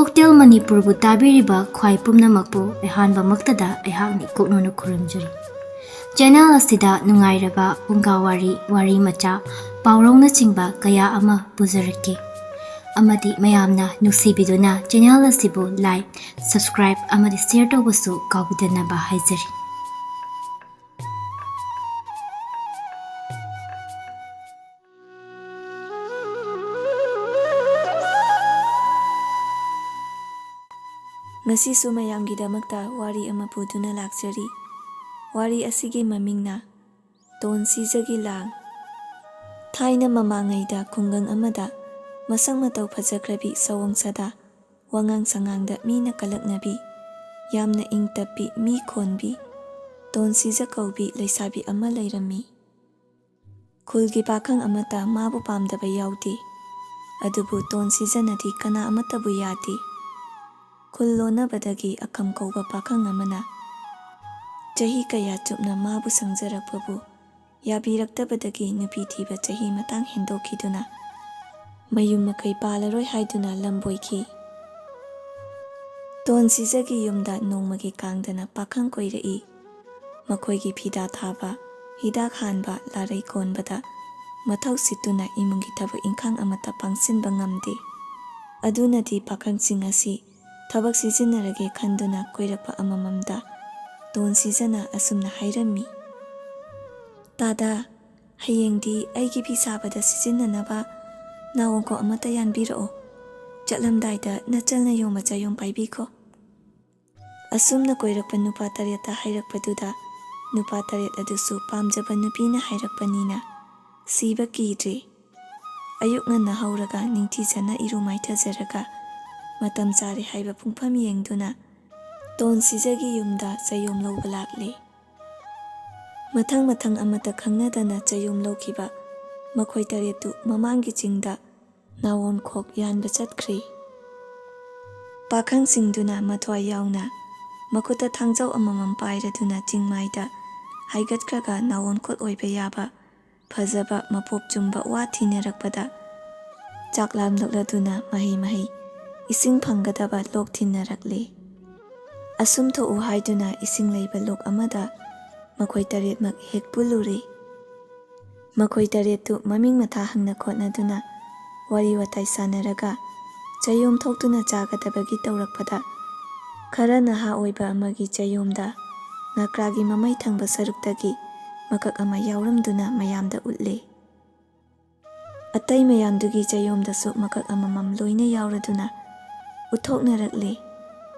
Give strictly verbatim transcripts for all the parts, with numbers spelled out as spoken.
Hotel ꯃꯅꯤꯄꯨꯔꯕꯨ ꯇꯥꯕꯤꯔꯤꯕ ꯈ꯭ꯋꯥꯏ ꯄꯨꯝꯅꯃꯛꯄꯨ ꯑꯍꯥꯟꯕꯃꯛꯇꯗ ꯑꯩꯍꯥꯛꯅ ꯏꯀꯣꯛꯅꯅ ꯈꯨꯔꯨꯝꯖꯔꯤ꯫ ꯆꯦꯅꯦꯜ ꯑꯁꯤꯗ ꯅꯨꯡꯉꯥꯏꯔꯕ ꯐꯨꯡꯒꯥ ꯋꯥꯔꯤ, ꯋꯥꯔꯤ ꯃꯆꯥ, ꯄꯥꯎꯔꯧꯅꯆꯤꯡꯕ ꯀꯌꯥ ꯑꯃ ꯄꯨꯖꯔꯛꯀꯦ꯫ ꯑꯃꯗꯤ ꯃꯌꯥꯝꯅ ꯅꯨꯡꯁꯤꯕꯤꯗꯨꯅ ꯆꯦꯅꯦꯜ ꯑꯁꯤꯕꯨ like, subscribe ꯑꯃꯗꯤ share ꯇꯧꯕꯁꯨ ꯀꯥꯎꯕꯤꯗꯅꯕ ꯍꯥꯏꯖꯔꯤ꯫ ꯉꯁꯤꯁꯨ ꯃꯌꯥꯝꯒꯤꯗꯃꯛꯇ ꯋꯥꯔꯤ ꯑꯃ ꯄꯨꯗꯨꯅ ꯂꯥꯛꯆꯔꯤ꯫ ꯋꯥꯔꯤ ꯑꯁꯤꯒꯤ ꯃꯃꯤꯡꯅ ꯇꯣꯟ ꯁꯤꯖꯒꯤ ꯂꯥꯡ꯫ ꯊꯥꯏꯅ ꯃꯃꯥꯡꯉꯩꯗ ꯈꯨꯡꯒꯪ ꯑꯃꯗ ꯃꯁꯛ ꯃꯇꯧ ꯐꯖꯈ꯭ꯔꯕꯤ, ꯁꯑꯣꯡ ꯁꯥꯗꯥ, ꯋꯥꯉꯥꯡ ꯁꯉꯥꯡꯗ ꯃꯤꯅ ꯀꯂꯛꯅꯕꯤ, ꯌꯥꯝꯅ ꯏꯪ ꯇꯞꯄꯤ, ꯃꯤ ꯈꯣꯟꯕꯤ ꯇꯣꯟ ꯁꯤꯖ ꯀꯧꯕꯤ ꯂꯩꯁꯥꯕꯤ ꯑꯃ ꯂꯩꯔꯝꯃꯤ꯫ ꯈꯨꯜꯒꯤ ꯄꯥꯈꯪ ꯑꯃꯠꯇ ꯃꯥꯕꯨ ꯄꯥꯝꯗꯕ ꯌꯥꯎꯗꯦ꯫ ꯑꯗꯨꯕꯨ ꯇꯣꯟ ꯁꯤꯖꯅꯗꯤ ꯀꯅꯥ ꯑꯃꯠꯇꯕꯨ ꯌꯥꯗꯦ꯫ ꯈꯨꯜ ꯂꯣꯟꯅꯕꯗꯒꯤ ꯑꯀꯝ ꯀꯧꯕ ꯄꯥꯈꯪ ꯑꯃꯅ ꯆꯍꯤ ꯀꯌꯥ ꯆꯨꯞꯅ ꯃꯥꯕꯨ ꯁꯪꯖꯔꯛꯄꯕꯨ ꯌꯥꯕꯤꯔꯛꯇꯕꯗꯒꯤ ꯅꯨꯄꯤ ꯊꯤꯕ ꯆꯍꯤ ꯃꯇꯥꯡ ꯍꯦꯟꯗꯣꯛꯈꯤꯗꯨꯅ ꯃꯌꯨꯝ ꯃꯀꯩ ꯄꯥꯜꯂꯔꯣꯏ ꯍꯥꯏꯗꯨꯅ ꯂꯝꯕꯣꯏꯈꯤ꯫ ꯇꯣꯟ ꯁꯤꯖꯒꯤ ꯌꯨꯝꯗ ꯅꯣꯡꯃꯒꯤ ꯀꯥꯡꯗꯅ ꯄꯥꯈꯪ ꯀꯣꯏꯔꯛꯏ꯫ ꯃꯈꯣꯏꯒꯤ ꯐꯤꯗꯥ ꯊꯥꯕ, ꯍꯤꯗꯥꯛ ꯍꯥꯟꯕ, ꯂꯥꯔꯩ ꯀꯣꯟꯕꯗ ꯃꯊꯧ ꯁꯤꯠꯇꯨꯅ ꯏꯃꯨꯡꯒꯤ ꯊꯕꯛ ꯏꯪꯈꯥꯡ ꯑꯃꯠꯇ ꯄꯥꯡꯁꯤꯟꯕ ꯉꯝꯗꯦ꯫ ꯑꯗꯨꯅꯗꯤ ꯄꯥꯈꯪꯁꯤꯡ ꯑꯁꯤ ꯊꯕꯛ ꯁꯤꯖꯤꯟꯅꯔꯒꯦ ꯈꯟꯗꯨꯅ ꯀꯣꯏꯔꯛꯄ ꯑꯃꯃꯝꯗ ꯇꯣꯟ ꯁꯤꯖꯅ ꯑꯁꯨꯝꯅ ꯍꯥꯏꯔꯝꯃꯤ, "ꯇꯥꯗꯥ, ꯍꯌꯦꯡꯗꯤ ꯑꯩꯒꯤ ꯐꯤ ꯁꯥꯕꯗ ꯁꯤꯖꯤꯟꯅꯅꯕ ꯅꯥꯎ ꯑꯣꯡꯀꯣꯛ ꯑꯃꯠꯇ ꯌꯥꯟꯕꯤꯔꯛꯑꯣ꯫ ꯆꯠꯂꯝꯗꯥꯏꯗ ꯅꯆꯜꯅ ꯌꯣꯝꯕ ꯆꯌꯣꯝ ꯄꯥꯏꯕꯤꯈꯣ꯫" ꯑꯁꯨꯝꯅ ꯀꯣꯏꯔꯛꯄ ꯅꯨꯄꯥ ꯇꯔꯦꯠꯇ ꯍꯥꯏꯔꯛꯄꯗꯨꯗ ꯅꯨꯄꯥ ꯇꯔꯦꯠ ꯑꯗꯨꯁꯨ ꯄꯥꯝꯖꯕ ꯅꯨꯄꯤꯅ ꯍꯥꯏꯔꯛꯄꯅꯤꯅ ꯁꯤꯕ ꯀꯤꯗ꯭ꯔꯦ꯫ ꯑꯌꯨꯛ ꯉꯟꯅ ꯍꯧꯔꯒ ꯅꯤꯡꯊꯤꯖꯅ ꯏꯔꯨ ꯃꯥꯏꯊꯖꯔꯒ ꯃꯇꯝ ꯆꯥꯔꯦ ꯍꯥꯏꯕ ꯄꯨꯡꯐꯝ ꯌꯦꯡꯗꯨꯅ ꯇꯣꯟ ꯁꯤꯖꯒꯤ ꯌꯨꯝꯗ ꯆꯌꯣꯝ ꯂꯧꯕ ꯂꯥꯛꯂꯦ꯫ ꯃꯊꯪ ꯃꯊꯪ ꯑꯃꯠꯇ ꯈꯪꯅꯗꯅ ꯆꯌꯣꯝ ꯂꯧꯈꯤꯕ ꯃꯈꯣꯏ ꯇꯔꯦꯠꯇꯨ ꯃꯃꯥꯡꯒꯤ ꯆꯤꯡꯗ ꯅꯥꯋꯣꯟꯈꯣꯛ ꯌꯥꯟꯕ ꯆꯠꯈ꯭ꯔꯦ꯫ ꯄꯥꯈꯪꯁꯤꯡꯗꯨꯅ ꯃꯊ꯭ꯋꯥꯏ ꯌꯥꯎꯅ ꯃꯈꯨꯠꯇ ꯊꯥꯡꯖꯧ ꯑꯃꯃꯝ ꯄꯥꯏꯔꯗꯨꯅ ꯆꯤꯡꯃꯥꯏꯗ ꯍꯥꯏꯒꯠꯈ꯭ꯔꯒ ꯅꯥꯋꯣꯟꯈꯣꯛ ꯑꯣꯏꯕ ꯌꯥꯕ ꯐꯖꯕ ꯃꯄꯣꯞ ꯆꯨꯝꯕ ꯋꯥ ꯊꯤꯅꯔꯛꯄꯗ ꯆꯥꯛ ꯂꯥꯝꯂꯛꯂꯗꯨꯅ ꯃꯍꯩ ꯃꯍꯩ ꯏꯁꯤꯡ ꯐꯪꯒꯗꯕ ꯂꯣꯛ ꯊꯤꯟꯅꯔꯛꯂꯤ꯫ ꯑꯁꯨꯝ ꯊꯣꯛꯎ ꯍꯥꯏꯗꯨꯅ ꯏꯁꯤꯡ ꯂꯩꯕ ꯂꯣꯛ ꯑꯃꯗ ꯃꯈꯣꯏ ꯇꯔꯦꯠꯃꯛ ꯍꯦꯛ ꯄꯨꯜꯂꯨꯔꯦ꯫ ꯃꯈꯣꯏ ꯇꯔꯦꯠꯇꯨ ꯃꯃꯤꯡ ꯃꯊꯥ ꯍꯪꯅ ꯈꯣꯠꯅꯗꯨꯅ ꯋꯥꯔꯤ ꯋꯥꯇꯥꯏ ꯁꯥꯟꯅꯔꯒ ꯆꯌꯣꯝ ꯊꯣꯛꯇꯨꯅ ꯆꯥꯒꯗꯕꯒꯤ ꯇꯧꯔꯛꯄꯗ, ꯈꯔ ꯅꯍꯥ ꯑꯣꯏꯕ ꯑꯃꯒꯤ ꯆꯌꯣꯝꯗ ꯉꯀ꯭ꯔꯥꯒꯤ ꯃꯃꯩ ꯊꯪꯕ ꯁꯔꯨꯛꯇꯒꯤ ꯃꯀꯛ ꯑꯃ ꯌꯥꯎꯔꯝꯗꯨꯅ ꯃꯌꯥꯝꯗ ꯎꯠꯂꯦ꯫ ꯑꯇꯩ ꯃꯌꯥꯝꯗꯨꯒꯤ ꯆꯌꯣꯝꯗꯁꯨ ꯃꯀꯛ ꯑꯃꯃꯝ ꯂꯣꯏꯅ ꯌꯥꯎꯔꯗꯨꯅ ꯎꯠꯊꯣꯛꯅꯔꯛꯂꯦ꯫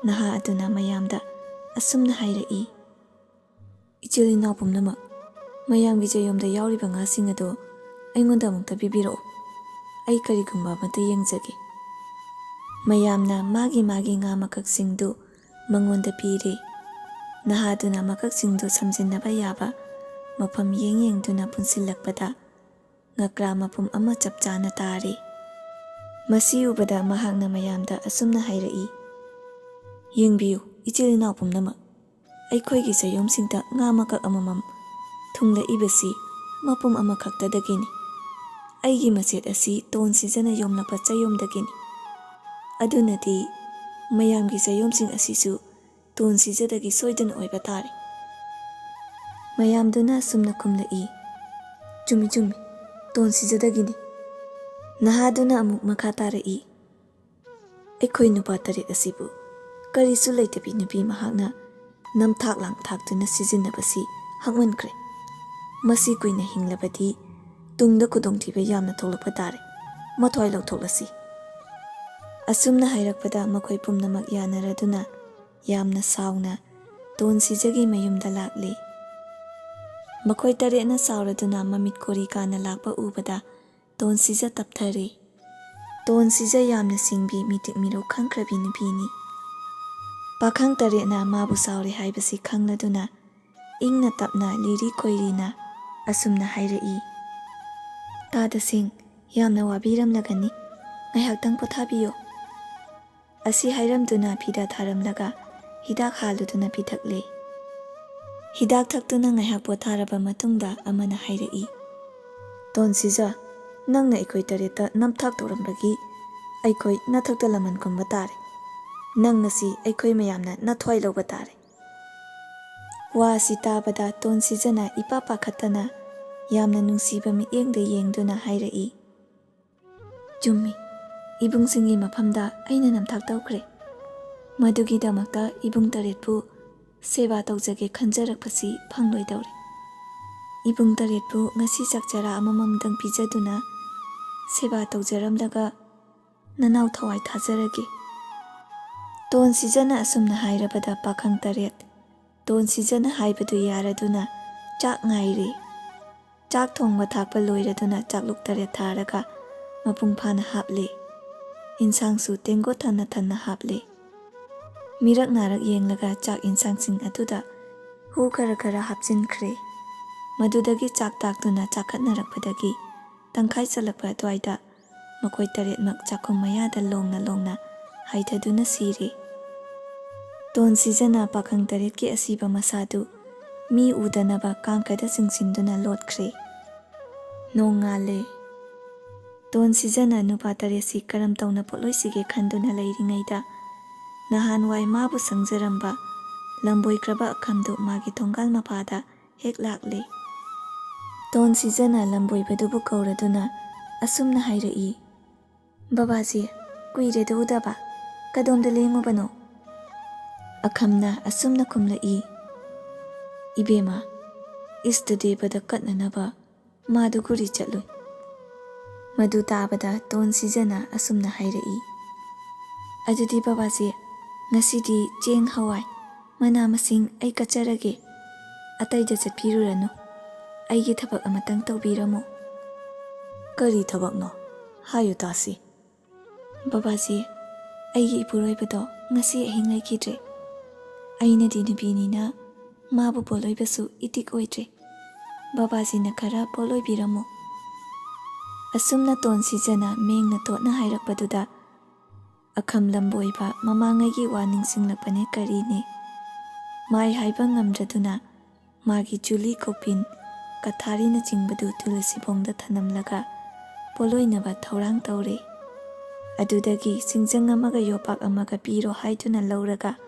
ꯅꯍꯥ ꯑꯗꯨꯅ ꯃꯌꯥꯝꯗ ꯑꯁꯨꯝꯅ ꯍꯥꯏꯔꯛꯏ, "ꯏꯆꯤꯜ ꯏꯅꯥꯎ ꯄꯨꯝꯅꯃꯛ, ꯃꯌꯥꯝꯒꯤ ꯆꯌꯣꯝꯗ ꯌꯥꯎꯔꯤꯕ ꯉꯥꯁꯤꯡ ꯑꯗꯨ ꯑꯩꯉꯣꯟꯗ ꯑꯃꯨꯛꯇ ꯄꯤꯕꯤꯔꯛꯎ꯫ ꯑꯩ ꯀꯔꯤꯒꯨꯝꯕ ꯑꯃꯠꯇ ꯌꯦꯡꯖꯒꯦ꯫" ꯃꯌꯥꯝꯅ ꯃꯥꯒꯤ ꯃꯥꯒꯤ ꯉꯥ ꯃꯀꯛꯁꯤꯡꯗꯨ ꯃꯉꯣꯟꯗ ꯄꯤꯔꯦ꯫ ꯅꯍꯥꯗꯨꯅ ꯃꯀꯛꯁꯤꯡꯗꯨ ꯁꯝꯖꯤꯟꯅꯕ ꯌꯥꯕ ꯃꯐꯝ ꯌꯦꯡ ꯌꯦꯡꯗꯨꯅ ꯄꯨꯟꯁꯤꯜꯂꯛꯄꯗ, ꯉꯀ꯭ꯔꯥ ꯃꯄꯨꯝ ꯑꯃ ꯆꯞ ꯆꯥꯅ ꯇꯥꯔꯦ꯫ ꯃꯁꯤ ꯎꯕꯗ ꯃꯍꯥꯛꯅ ꯃꯌꯥꯝꯗ ꯑꯁꯨꯝꯅ ꯍꯥꯏꯔꯛꯏ, "ꯌꯦꯡꯕꯤꯌꯨ, ꯏꯆꯤꯜ ꯏꯅꯥꯎ ꯄꯨꯝꯅꯃꯛ, ꯑꯩꯈꯣꯏꯒꯤ ꯆꯌꯣꯝꯁꯤꯡꯗ ꯉꯥ ꯃꯀꯛ ꯑꯃꯃꯝ ꯊꯨꯡꯂꯛꯏꯕꯁꯤ ꯃꯄꯨꯝ ꯑꯃꯈꯛꯇꯗꯒꯤꯅꯤ꯫ ꯑꯩꯒꯤ ꯃꯆꯦꯠ ꯑꯁꯤ ꯇꯣꯟ ꯁꯤꯖꯅ ꯌꯣꯝꯂꯛꯄ ꯆꯌꯣꯝꯗꯒꯤꯅꯤ꯫ ꯑꯗꯨꯅꯗꯤ ꯃꯌꯥꯝꯒꯤ ꯆꯌꯣꯝꯁꯤꯡ ꯑꯁꯤꯁꯨ ꯇꯣꯟ ꯁꯤꯖꯗꯒꯤ ꯁꯣꯏꯗꯅ ꯑꯣꯏꯕ ꯇꯥꯔꯦ꯫" ꯃꯌꯥꯝꯗꯨꯅ ꯑꯁꯨꯝꯅ ꯈꯨꯝꯂꯛꯏ, "ꯆꯨꯝꯃꯤ, ꯆꯨꯝꯃꯤ, ꯇꯣꯟ ꯁꯤꯖꯗꯒꯤꯅꯤ꯫" ꯅꯍꯥꯗꯨꯅ ꯑꯃꯨꯛ ꯃꯈꯥ ꯇꯥꯔꯛꯏ, "ꯑꯩꯈꯣꯏ ꯅꯨꯄꯥ ꯇꯔꯦꯠ ꯑꯁꯤꯕꯨ ꯀꯔꯤꯁꯨ ꯂꯩꯇꯕꯤ ꯅꯨꯄꯤ ꯃꯍꯥꯛꯅ ꯅꯝꯊꯥꯛ ꯂꯥꯡꯊꯥꯛꯇꯨꯅ ꯁꯤꯖꯤꯟꯅꯕꯁꯤ ꯍꯛꯃꯟꯈ꯭ꯔꯦ꯫ ꯃꯁꯤ ꯀꯨꯏꯅ ꯍꯤꯡꯂꯕꯗꯤ ꯇꯨꯡꯗ ꯈꯨꯗꯣꯡꯊꯤꯕ ꯌꯥꯝꯅ ꯊꯣꯛꯂꯛꯄ ꯇꯥꯔꯦ꯫ ꯃꯊ꯭ꯋꯥꯏ ꯂꯧꯊꯣꯛꯂꯁꯤ꯫" ꯑꯁꯨꯝꯅ ꯍꯥꯏꯔꯛꯄꯗ ꯃꯈꯣꯏ ꯄꯨꯝꯅꯃꯛ ꯌꯥꯅꯔꯗꯨꯅ ꯌꯥꯝꯅ ꯁꯥꯎꯅ ꯇꯣꯟ ꯁꯤꯖꯒꯤ ꯃꯌꯨꯝꯗ ꯂꯥꯛꯂꯦ꯫ ꯃꯈꯣꯏ ꯇꯔꯦꯠꯅ ꯁꯥꯎꯔꯗꯨꯅ ꯃꯃꯤꯠ ꯀꯣꯔꯤ ꯀꯥꯅ ꯂꯥꯛꯄ ꯎꯕꯗ ꯇꯣꯟ ꯁꯤꯖ ꯇꯞꯊꯔꯦ꯫ ꯇꯣꯟ ꯁꯤꯖ ꯌꯥꯝꯅ ꯁꯤꯡꯕꯤ ꯃꯤꯇꯤꯛ ꯃꯤꯔꯧ ꯈꯪꯈ꯭ꯔꯕꯤ ꯅꯨꯄꯤꯅꯤ꯫ ꯄꯥꯈꯪ ꯇꯔꯦꯠꯅ ꯃꯥꯕꯨ ꯁꯥꯎꯔꯦ ꯍꯥꯏꯕꯁꯤ ꯈꯪꯂꯗꯨꯅ ꯏꯪꯅ ꯇꯞꯅ ꯂꯤꯔꯤ ꯈꯣꯏꯔꯤꯅ ꯑꯁꯨꯝꯅ ꯍꯥꯏꯔꯛꯏ, "ꯇꯥꯗꯁꯤꯡ, ꯌꯥꯝꯅ ꯋꯥꯕꯤꯔꯝꯂꯒꯅꯤ꯫ ꯉꯥꯏꯍꯥꯛꯇꯪ ꯄꯣꯊꯥꯕꯤꯌꯣ꯫" ꯑꯁꯤ ꯍꯥꯏꯔꯝꯗꯨꯅ ꯐꯤꯗꯥ ꯊꯥꯔꯝꯂꯒ ꯍꯤꯗꯥꯛ ꯍꯥꯜꯂꯨꯗꯨꯅ ꯄꯤꯊꯛꯂꯦ꯫ ꯍꯤꯗꯥꯛ ꯊꯛꯇꯨꯅ ꯉꯥꯏꯍꯥꯛ ꯄꯣꯊꯥꯔꯕ ꯃꯇꯨꯡꯗ ꯑꯃꯅ ꯍꯥꯏꯔꯛꯏ, "ꯇꯣꯟꯁꯤꯖ, ꯅꯪꯅ ꯑꯩꯈꯣꯏ ꯇꯔꯦꯠꯇ ꯅꯝꯊꯥꯛ ꯇꯧꯔꯝꯕꯒꯤ ꯑꯩꯈꯣꯏ ꯅꯊꯛꯇ ꯂꯃꯟ ꯈꯨꯝꯕ ꯇꯥꯔꯦ꯫ ꯅꯪ ꯉꯁꯤ ꯑꯩꯈꯣꯏ ꯃꯌꯥꯝꯅ ꯅꯊ꯭ꯋꯥꯏ ꯂꯧꯕ ꯇꯥꯔꯦ꯫ ꯋꯥ ꯑꯁꯤ ꯇꯥꯕꯗ ꯇꯣꯟ ꯁꯤꯖꯅ ꯏꯄꯥ ꯄꯥꯈꯠꯇꯅ ꯌꯥꯝꯅ ꯅꯨꯡꯁꯤꯕ ꯃꯤꯠꯌꯦꯡꯗ ꯌꯦꯡꯗꯨꯅ ꯍꯥꯏꯔꯛꯏ, "ꯆꯨꯝꯃꯤ, ꯏꯕꯨꯡꯁꯤꯡꯒꯤ ꯃꯐꯝꯗ ꯑꯩꯅ ꯅꯝꯊꯥꯛ ꯇꯧꯈ꯭ꯔꯦ꯫ ꯃꯗꯨꯒꯤꯗꯃꯛꯇ ꯏꯕꯨꯡ ꯇꯔꯦꯠꯄꯨ ꯁꯦꯕꯥ ꯇꯧꯖꯒꯦ ꯈꯟꯖꯔꯛꯄꯁꯤ ꯐꯪꯂꯣꯏꯗꯧꯔꯦ꯫ ꯏꯕꯨꯡ ꯇꯔꯦꯠꯄꯨ ꯉꯁꯤ ꯆꯥꯛ ꯆꯔꯥ ꯑꯃꯃꯝꯗꯪ ꯄꯤꯖꯗꯨꯅ ꯁꯦꯕꯥ ꯇꯧꯖꯔꯝꯂꯒ ꯅꯅꯥꯎ ꯊꯋꯥꯏ ꯊꯥꯖꯔꯒꯦ꯫" ꯇꯣꯟ ꯁꯤꯖꯅ ꯑꯁꯨꯝꯅ ꯍꯥꯏꯔꯕꯗ ꯄꯥꯈꯪ ꯇꯔꯦꯠ ꯇꯣꯟ ꯁꯤꯖꯅ ꯍꯥꯏꯕꯗꯨ ꯌꯥꯔꯗꯨꯅ ꯆꯥꯛ ꯉꯥꯏꯔꯦ꯫ ꯆꯥꯛ ꯊꯣꯡꯕ ꯊꯥꯛꯄ ꯂꯣꯏꯔꯗꯨꯅ ꯆꯥꯛꯂꯨꯛ ꯇꯔꯦꯠ ꯊꯥꯔꯒ ꯃꯄꯨꯡ ꯐꯥꯅ ꯍꯥꯞꯂꯦ꯫ ꯏꯟꯁꯥꯡꯁꯨ ꯇꯦꯡꯀꯣꯠ ꯊꯟꯅ ꯊꯟꯅ ꯍꯥꯞꯂꯦ꯫ ꯃꯤꯔꯛ ꯅꯥꯔꯛ ꯌꯦꯡꯂꯒ ꯆꯥꯛ ꯏꯟꯁꯥꯡꯁꯤꯡ ꯑꯗꯨꯗ ꯍꯨ ꯈꯔ ꯈꯔ ꯍꯥꯞꯆꯤꯟꯈ꯭ꯔꯦ꯫ ꯃꯗꯨꯗꯒꯤ ꯆꯥꯛ ꯇꯥꯛꯇꯨꯅ ꯆꯥꯈꯠꯅꯔꯛꯄꯗꯒꯤ ꯇꯪꯈꯥꯏ ꯆꯜꯂꯛꯄ ꯑꯗꯨꯋꯥꯏꯗ ꯃꯈꯣꯏ ꯇꯔꯦꯠꯃꯛ ꯆꯥꯛꯈꯨꯝ ꯃꯌꯥꯗ ꯂꯣꯡꯅ ꯂꯣꯡꯅ ꯍꯥꯏꯊꯗꯨꯅ ꯁꯤꯔꯦ꯫ ꯇꯣꯟ ꯁꯤꯖꯅ ꯄꯥꯈꯪ ꯇꯔꯦꯠꯀꯤ ꯑꯁꯤꯕ ꯃꯁꯥꯗꯨ ꯃꯤ ꯎꯗꯅꯕ ꯀꯥꯡꯈꯗ ꯆꯤꯡꯁꯤꯟꯗꯨꯅ ꯂꯣꯠꯈ꯭ꯔꯦ꯫ ꯅꯣꯡꯉꯥꯜꯂꯦ꯫ ꯇꯣꯟ ꯁꯤꯖꯅ ꯅꯨꯄꯥ ꯇꯔꯦꯠꯁꯤ ꯀꯔꯝ ꯇꯧꯅ ꯄꯣꯠꯂꯣꯏꯁꯤꯒꯦ ꯈꯟꯗꯨꯅ ꯂꯩꯔꯤꯉꯩꯗ, ꯅꯍꯥꯟꯋꯥꯏ ꯃꯥꯕꯨ ꯁꯪꯖꯔꯝꯕ ꯂꯝꯕꯣꯏꯈ꯭ꯔꯕ ꯑꯈꯝꯗꯨ ꯃꯥꯒꯤ ꯊꯣꯡꯒꯥꯜ ꯃꯄꯥꯗ ꯍꯦꯛ ꯂꯥꯛꯂꯦ꯫ ꯇꯣꯟ ꯁꯤꯖꯅ ꯂꯝꯕꯣꯏꯕꯗꯨꯕꯨ ꯀꯧꯔꯗꯨꯅ ꯑꯁꯨꯝꯅ ꯍꯥꯏꯔꯛꯏ, "ꯕꯕꯥꯖꯤ, ꯀꯨꯏꯔꯦꯗ ꯎꯗꯕ, ꯀꯗꯣꯝꯗ ꯂꯦꯡꯉꯨꯕꯅꯣ?" ꯑꯈꯝꯅ ꯑꯁꯨꯝꯅ ꯈꯨꯝꯂꯛꯏ, "ꯏꯕꯦꯝꯃ, ꯏꯁꯇ ꯗꯦꯕꯗ ꯀꯠꯅꯅꯕ ꯃꯥꯗꯨ ꯒꯨꯔꯤ ꯆꯠꯂꯨꯏ꯫" ꯃꯗꯨ ꯇꯥꯕꯗ ꯇꯣꯟ ꯁꯤꯖꯅ ꯑꯁꯨꯝꯅ ꯍꯥꯏꯔꯛꯏ, "ꯑꯗꯨꯗꯤ ꯕꯕꯥꯖꯤ, ꯉꯁꯤꯗꯤ ꯆꯦꯡ, ꯍꯋꯥꯏ, ꯃꯅꯥ ꯃꯁꯤꯡ ꯑꯩ ꯀꯠꯆꯔꯒꯦ꯫ ꯑꯇꯩꯗ ꯆꯠꯄꯤꯔꯨꯔꯅꯨ꯫ ꯑꯩꯒꯤ ꯊꯕꯛ ꯑꯃꯇꯪ ꯇꯧꯕꯤꯔꯝꯃꯨ꯫" "ꯀꯔꯤ ꯊꯕꯛꯅꯣ? ꯍꯥꯏꯌꯨ ꯇꯥꯁꯤ꯫" "ꯕꯕꯥꯖꯤ, ꯑꯩꯒꯤ ꯏꯄꯨꯔꯣꯏꯕꯗꯣ ꯉꯁꯤ ꯑꯍꯤꯡ ꯂꯩꯈꯤꯗ꯭ꯔꯦ꯫ ꯑꯩꯅꯗꯤ ꯅꯨꯄꯤꯅꯤꯅ ꯃꯥꯕꯨ ꯄꯣꯠꯂꯣꯏꯕꯁꯨ ꯏꯇꯤꯛ ꯑꯣꯏꯗ꯭ꯔꯦ꯫ ꯕꯕꯥꯖꯤꯅ ꯈꯔ ꯄꯣꯠꯂꯣꯏꯕꯤꯔꯝꯃꯨ꯫" ꯑꯁꯨꯝꯅ ꯇꯣꯟ ꯁꯤꯖꯅ ꯃꯦꯡꯅ ꯇꯣꯠꯅ ꯍꯥꯏꯔꯛꯄꯗꯨꯗ ꯑꯈꯝ ꯂꯝꯕꯣꯏꯕ ꯃꯃꯥꯡꯉꯩꯒꯤ ꯋꯥ ꯅꯤꯡꯁꯤꯡꯂꯛꯄꯅꯦ ꯀꯔꯤꯅꯦ꯫ ꯃꯥꯏ ꯍꯥꯏꯕ ꯉꯝꯗ꯭ꯔꯗꯨꯅ ꯃꯥꯒꯤ ꯖꯨꯂꯤ, ꯀꯣꯄꯤꯟ, ꯀꯊꯥꯔꯤꯅꯆꯤꯡꯕꯗꯨ ꯇꯨꯂꯁꯤꯕꯣꯡꯗ ꯊꯅꯝꯂꯒ ꯄꯣꯠꯂꯣꯏꯅꯕ ꯊꯧꯔꯥꯡ ꯇꯧꯔꯦ꯫ ꯑꯗꯨꯗꯒꯤ ꯁꯤꯡꯖꯪ ꯑꯃꯒ ꯌꯣꯄꯥꯛ ꯑꯃꯒ ꯄꯤꯔꯣ ꯍꯥꯏꯗꯨꯅ ꯂꯧꯔꯒ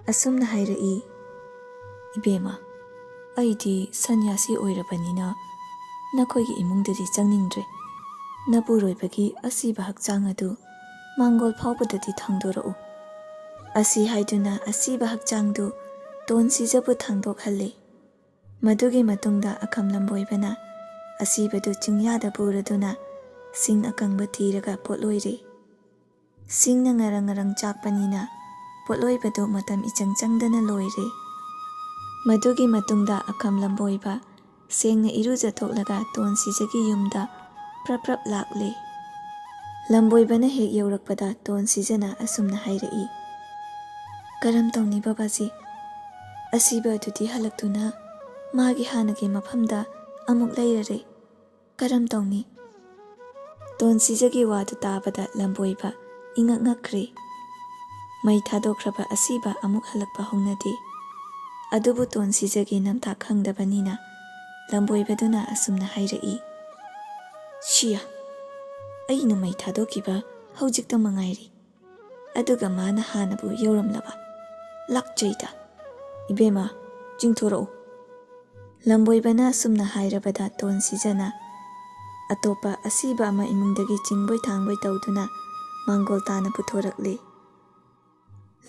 ꯑꯁꯨꯝꯅ ꯍꯥꯏꯔꯛꯏ, "ꯏꯕꯦꯝꯃ, ꯑꯩꯗꯤ ꯁꯟꯌꯥꯁꯤ ꯑꯣꯏꯔꯕꯅꯤꯅ ꯅꯈꯣꯏꯒꯤ ꯏꯃꯨꯡꯗꯗꯤ ꯆꯪꯅꯤꯡꯗ꯭ꯔꯦ꯫ ꯅꯄꯨꯔꯣꯏꯕꯒꯤ ꯑꯁꯤꯕ ꯍꯛꯆꯥꯡ ꯑꯗꯨ ꯃꯥꯡꯒꯣꯜ ꯐꯥꯎꯕꯗꯗꯤ ꯊꯥꯡꯗꯣꯔꯛꯎ"꯫ ꯑꯁꯤ ꯍꯥꯏꯗꯨꯅ ꯑꯁꯤꯕ ꯍꯛꯆꯥꯡꯗꯨ ꯇꯣꯟ ꯁꯤꯖꯕꯨ ꯊꯥꯡꯗꯣꯛꯍꯜꯂꯤ꯫ ꯃꯗꯨꯒꯤ ꯃꯇꯨꯡꯗ ꯑꯈꯝ ꯂꯝꯕꯣꯏꯕꯅ ꯑꯁꯤꯕꯗꯨ ꯆꯤꯡꯌꯥꯗ ꯄꯨꯔꯗꯨꯅ ꯁꯤꯡ ꯑꯀꯪꯕ ꯊꯤꯔꯒ ꯄꯣꯠꯂꯣꯏꯔꯦ꯫ ꯁꯤꯡꯅ ꯉꯔꯪ ꯉꯔꯪ ꯆꯥꯛꯄꯅꯤꯅ ꯄꯣꯠꯂꯣꯏꯕꯗꯨ ꯃꯇꯝ ꯏꯆꯪ ꯆꯪꯗꯅ ꯂꯣꯏꯔꯦ꯫ ꯃꯗꯨꯒꯤ ꯃꯇꯨꯡꯗ ꯑꯈꯝ ꯂꯝꯕꯣꯏꯕ ꯁꯦꯡꯅ ꯏꯔꯨꯖꯊꯣꯛꯂꯒ ꯇꯣꯟ ꯁꯤꯖꯒꯤ ꯌꯨꯝꯗ ꯄ꯭ꯔꯞ ꯄ꯭ꯔꯞ ꯂꯥꯛꯂꯦ꯫ ꯂꯝꯕꯣꯏꯕꯅ ꯍꯦꯛ ꯌꯧꯔꯛꯄꯗ ꯇꯣꯟ ꯁꯤꯖꯅ ꯑꯁꯨꯝꯅ ꯍꯥꯏꯔꯛꯏ, "ꯀꯔꯝ ꯇꯧꯅꯤ ꯕꯕꯥꯖꯤ? ꯑꯁꯤꯕ ꯑꯗꯨꯗꯤ ꯍꯜꯂꯛꯇꯨꯅ ꯃꯥꯒꯤ ꯍꯥꯟꯅꯒꯤ ꯃꯐꯝꯗ ꯑꯃꯨꯛ ꯂꯩꯔꯔꯦ꯫ ꯀꯔꯝ ꯇꯧꯅꯤ?" ꯇꯣꯟ ꯁꯤꯖꯒꯤ ꯋꯥꯗꯨ ꯇꯥꯕꯗ ꯂꯝꯕꯣꯏꯕ ꯏꯉꯛ ꯉꯛꯈ꯭ꯔꯦ꯫ ꯃꯩ ꯊꯥꯗꯣꯛꯈ꯭ꯔꯕ ꯑꯁꯤꯕ ꯑꯃꯨꯛ ꯍꯜꯂꯛꯄ ꯍꯧꯅꯗꯦ꯫ ꯑꯗꯨꯕꯨ ꯇꯣꯟ ꯁꯤꯖꯒꯤ ꯅꯝꯊꯥꯛ ꯈꯪꯗꯕꯅꯤꯅ ꯂꯝꯕꯣꯏꯕꯗꯨꯅ ꯑꯁꯨꯝꯅ ꯍꯥꯏꯔꯛꯏ, "ꯁꯤꯌꯥ, ꯑꯩꯅ ꯃꯩ ꯊꯥꯗꯣꯛꯈꯤꯕ ꯍꯧꯖꯤꯛꯇ ꯃꯉꯥꯏꯔꯤ꯫ ꯑꯗꯨꯒ ꯃꯥꯅ ꯍꯥꯟꯅꯕꯨ ꯌꯧꯔꯝꯂꯕ? ꯂꯥꯛꯆꯩꯗ꯫ ꯏꯕꯦꯝꯃ, ꯆꯤꯡꯊꯣꯔꯛꯎ"꯫ ꯂꯝꯕꯣꯏꯕꯅ ꯑꯁꯨꯝꯅ ꯍꯥꯏꯔꯕꯗ ꯇꯣꯟ ꯁꯤꯖꯅ ꯑꯇꯣꯞꯄ ꯑꯁꯤꯕ ꯑꯃ ꯏꯃꯨꯡꯗꯒꯤ ꯆꯤꯡꯕꯣꯏ ꯊꯥꯡꯕꯣꯏ ꯇꯧꯗꯨꯅ ꯃꯥꯡꯒꯣꯜ ꯇꯥꯅ ꯄꯨꯊꯣꯔꯛꯂꯦ꯫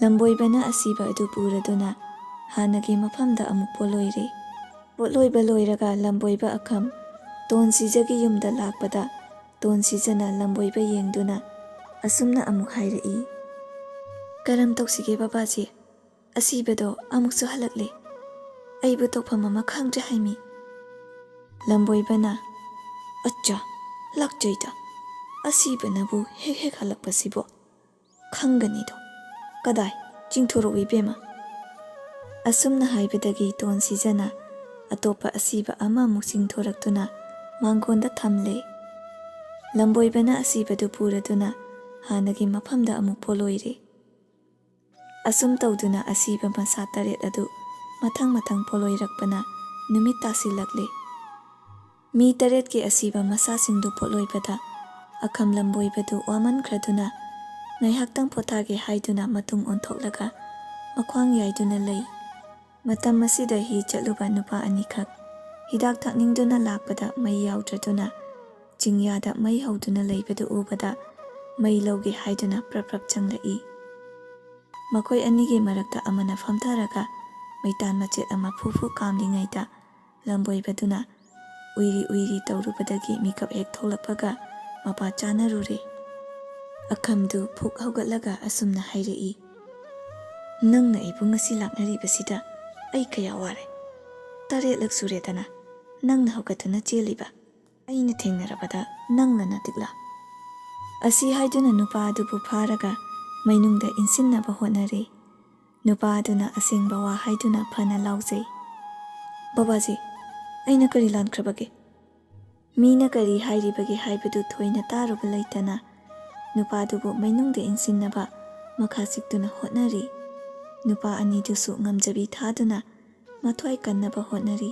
ꯂꯝꯕꯣꯏꯕꯅ ꯑꯁꯤꯕ ꯑꯗꯨ ꯄꯨꯔꯗꯨꯅ ꯍꯥꯟꯅꯒꯤ ꯃꯐꯝꯗ ꯑꯃꯨꯛ ꯄꯣꯠꯂꯣꯏꯔꯦ꯫ ꯄꯣꯠꯂꯣꯏꯕ ꯂꯣꯏꯔꯒ ꯂꯝꯕꯣꯏꯕ ꯑꯈꯝ ꯇꯣꯟ ꯁꯤꯖꯒꯤ ꯌꯨꯝꯗ ꯂꯥꯛꯄꯗ ꯇꯣꯟ ꯁꯤꯖꯅ ꯂꯝꯕꯣꯏꯕ ꯌꯦꯡꯗꯨꯅ ꯑꯁꯨꯝꯅ ꯑꯃꯨꯛ ꯍꯥꯏꯔꯛꯏ, "ꯀꯔꯝ ꯇꯧꯁꯤꯒꯦ ꯕꯕꯥꯖꯤ? ꯑꯁꯤꯕꯗꯣ ꯑꯃꯨꯛꯁꯨ ꯍꯜꯂꯛꯂꯦ꯫ ꯑꯩꯕꯨ ꯇꯧꯐꯝ ꯑꯃ ꯈꯪꯗ꯭ꯔꯦ ꯍꯥꯏꯃꯤ"꯫ ꯂꯝꯕꯣꯏꯕꯅ, "ꯑꯠꯆꯥ, ꯂꯥꯛꯆꯩꯗ꯫ ꯑꯁꯤꯕꯅꯕꯨ ꯍꯦꯛ ꯍꯦꯛ ꯍꯜꯂꯛꯄꯁꯤꯕꯣ꯫ ꯈꯪꯒꯅꯤꯗꯣ꯫ ꯀꯗꯥꯏ, ꯆꯤꯡꯊꯣꯔꯛꯎ ꯏꯕꯦꯝꯃ"꯫ ꯑꯁꯨꯝꯅ ꯍꯥꯏꯕꯗꯒꯤ ꯇꯣꯟ ꯁꯤꯖꯅ ꯑꯇꯣꯞꯄ ꯑꯁꯤꯕ ꯑꯃꯃꯨꯛ ꯆꯤꯡꯊꯣꯔꯛꯇꯨꯅ ꯃꯥꯡꯒꯣꯟꯗ ꯊꯝꯂꯦ꯫ ꯂꯝꯕꯣꯏꯕꯅ ꯑꯁꯤꯕꯗꯨ ꯄꯨꯔꯗꯨꯅ ꯍꯥꯟꯅꯒꯤ ꯃꯐꯝꯗ ꯑꯃꯨꯛ ꯄꯣꯠꯂꯣꯏꯔꯦ꯫ ꯑꯁꯨꯝ ꯇꯧꯗꯨꯅ ꯑꯁꯤꯕ ꯃꯁꯥ ꯇꯔꯦꯠ ꯑꯗꯨ ꯃꯊꯪ ꯃꯊꯪ ꯄꯣꯠꯂꯣꯏꯔꯛꯄꯅ ꯅꯨꯃꯤꯠ ꯇꯥꯁꯤꯜꯂꯛꯂꯦ꯫ ꯃꯤ ꯇꯔꯦꯠꯀꯤ ꯑꯁꯤꯕ ꯃꯁꯥꯁꯤꯡꯗꯨ ꯄꯣꯠꯂꯣꯏꯕꯗ ꯑꯈꯝ ꯂꯝꯕꯣꯏꯕꯗꯨ ꯋꯥꯃꯟꯈ꯭ꯔꯗꯨꯅ ꯉꯥꯏꯍꯥꯛꯇꯪ ꯄꯣꯊꯥꯒꯦ ꯍꯥꯏꯗꯨꯅ ꯃꯇꯨꯡ ꯑꯣꯟꯊꯣꯛꯂꯒ ꯃꯈ꯭ꯋꯥꯡ ꯌꯥꯏꯗꯨꯅ ꯂꯩ꯫ ꯃꯇꯝ ꯑꯁꯤꯗ ꯍꯤ ꯆꯠꯂꯨꯕ ꯅꯨꯄꯥ ꯑꯅꯤꯈꯛ ꯍꯤꯗꯥꯛ ꯊꯛꯅꯤꯡꯗꯨꯅ ꯂꯥꯛꯄꯗ ꯃꯩ ꯌꯥꯎꯗ꯭ꯔꯗꯨꯅ ꯆꯤꯡꯌꯥꯗ ꯃꯩ ꯍꯧꯗꯨꯅ ꯂꯩꯕꯗꯨ ꯎꯕꯗ ꯃꯩ ꯂꯧꯒꯦ ꯍꯥꯏꯗꯨꯅ ꯄ꯭ꯔꯞ ꯄ꯭ꯔꯞ ꯆꯪꯂꯛꯏ꯫ ꯃꯈꯣꯏ ꯑꯅꯤꯒꯤ ꯃꯔꯛꯇ ꯑꯃꯅ ꯐꯝꯊꯔꯒ ꯃꯩꯇꯥꯟ ꯃꯆꯦꯠ ꯑꯃ ꯐꯨ ꯐꯨ ꯀꯥꯝꯂꯤꯉꯩꯗ ꯂꯝꯕꯣꯏꯕꯗꯨꯅ ꯎꯏꯔꯤ ꯎꯏꯔꯤ ꯇꯧꯔꯨꯕꯗꯒꯤ ꯃꯤꯀꯞ ꯍꯦꯛ ꯊꯣꯛꯂꯛꯄꯒ ꯃꯄꯥ ꯆꯥꯅꯔꯨꯔꯦ꯫ ꯑꯈꯝꯗꯨ ꯐꯨꯛ ꯍꯧꯒꯠꯂꯒ ꯑꯁꯨꯝꯅ ꯍꯥꯏꯔꯛꯏ, "ꯅꯪꯅ ꯑꯩꯕꯨ ꯉꯁꯤ ꯂꯥꯛꯅꯔꯤꯕꯁꯤꯗ ꯑꯩ ꯀꯌꯥ ꯋꯥꯔꯦ꯫ ꯇꯔꯦꯠꯂꯛ ꯁꯨꯔꯦꯗꯅ ꯅꯪꯅ ꯍꯧꯒꯠꯇꯨꯅ ꯆꯦꯜꯂꯤꯕ꯫ ꯑꯩꯅ ꯊꯦꯡꯅꯔꯕꯗ ꯅꯪꯅ ꯅꯇꯤꯛꯂꯥ?" ꯑꯁꯤ ꯍꯥꯏꯗꯨꯅ ꯅꯨꯄꯥ ꯑꯗꯨꯕꯨ ꯐꯥꯔꯒ ꯃꯩꯅꯨꯡꯗ ꯏꯟꯁꯤꯟꯅꯕ ꯍꯣꯠꯅꯔꯦ꯫ ꯅꯨꯄꯥ ꯑꯗꯨꯅ ꯑꯁꯦꯡꯕ ꯋꯥ ꯍꯥꯏꯗꯨꯅ ꯐꯅ ꯂꯥꯎꯖꯩ, "ꯕꯕꯥꯖꯤ, ꯑꯩꯅ ꯀꯔꯤ ꯂꯥꯟꯈ꯭ꯔꯕꯒꯦ?" ꯃꯤꯅ ꯀꯔꯤ ꯍꯥꯏꯔꯤꯕꯒꯦ ꯍꯥꯏꯕꯗꯨ ꯊꯣꯏꯅ ꯇꯥꯔꯨꯕ ꯂꯩꯇꯅ ꯅꯨꯄꯥꯗꯨꯕꯨ ꯃꯩꯅꯨꯡꯗ ꯏꯟꯁꯤꯟꯅꯕ ꯃꯈꯥ ꯆꯤꯛꯇꯨꯅ ꯍꯣꯠꯅꯔꯤ꯫ ꯅꯨꯄꯥ ꯑꯅꯤꯗꯨꯁꯨ ꯉꯝꯖꯕꯤ ꯊꯥꯗꯨꯅ ꯃꯊ꯭ꯋꯥꯏ ꯀꯟꯅꯕ ꯍꯣꯠꯅꯔꯤ꯫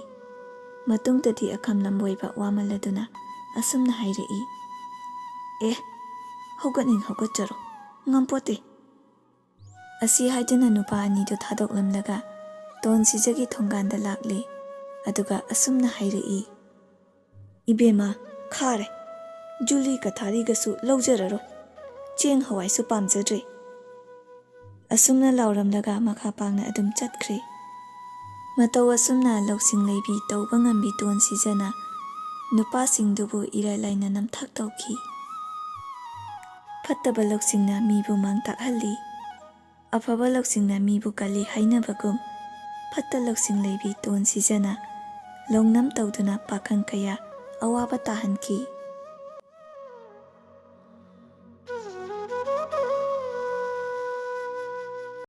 ꯃꯇꯨꯡꯗꯗꯤ ꯑꯈꯝ ꯂꯝꯕꯣꯏꯕ ꯋꯥꯃꯜꯂꯗꯨꯅ ꯑꯁꯨꯝꯅ ꯍꯥꯏꯔꯛꯏ, "ꯑꯦ, ꯍꯧꯒꯠꯅꯤꯡ ꯍꯧꯒꯠꯆꯔꯣ, ꯉꯝꯄꯣꯠꯇꯦ꯫" ꯑꯁꯤ ꯍꯥꯏꯗꯨꯅ ꯅꯨꯄꯥ ꯑꯅꯤꯗꯨ ꯊꯥꯗꯣꯛꯂꯝꯂꯒ ꯇꯣꯟ ꯁꯤꯖꯒꯤ ꯊꯣꯡꯒꯥꯟꯗ ꯂꯥꯛꯂꯦ꯫ ꯑꯗꯨꯒ ꯑꯁꯨꯝꯅ ꯍꯥꯏꯔꯛꯏ, "ꯏꯕꯦꯝꯃ, ꯈꯥꯔꯦ꯫ ꯖꯨꯂꯤ ꯀꯊꯥꯔꯤꯒꯁꯨ ꯂꯧꯖꯔꯔꯣꯏ꯫ ꯆꯦꯡ ꯍꯋꯥꯏꯁꯨ ꯄꯥꯝꯖꯗ꯭ꯔꯦ꯫" ꯑꯁꯨꯝꯅ ꯂꯥꯎꯔꯝꯂꯒ ꯃꯈꯥ ꯄꯥꯡꯅ ꯑꯗꯨꯝ ꯆꯠꯈ꯭ꯔꯦ꯫ ꯃꯇꯧ ꯑꯁꯨꯝꯅ ꯂꯧꯁꯤꯡ ꯂꯩꯕꯤ ꯇꯧꯕ ꯉꯝꯕꯤ ꯇꯣꯟ ꯁꯤꯖꯅ ꯅꯨꯄꯥꯁꯤꯡꯗꯨꯕꯨ ꯏꯔꯥꯏ ꯂꯥꯏꯅ ꯅꯝꯊꯥꯛ ꯇꯧꯈꯤ꯫ ꯐꯠꯇꯕ ꯂꯧꯁꯤꯡꯅ ꯃꯤꯕꯨ ꯃꯥꯡ ꯇꯥꯛꯍꯜꯂꯤ꯫ ꯑꯐꯕ ꯂꯧꯁꯤꯡꯅ ꯃꯤꯕꯨ ꯀꯜꯂꯤ ꯍꯥꯏꯅꯕꯒꯨꯝ, ꯐꯠꯇ ꯂꯧꯁꯤꯡ ꯂꯩꯕꯤ ꯇꯣꯟ ꯁꯤꯖꯅ ꯂꯧꯅꯝ ꯇꯧꯗꯨꯅ ꯄꯥꯈꯪ ꯀꯌꯥ ꯑꯋꯥꯕ ꯇꯥꯍꯟꯈꯤ꯫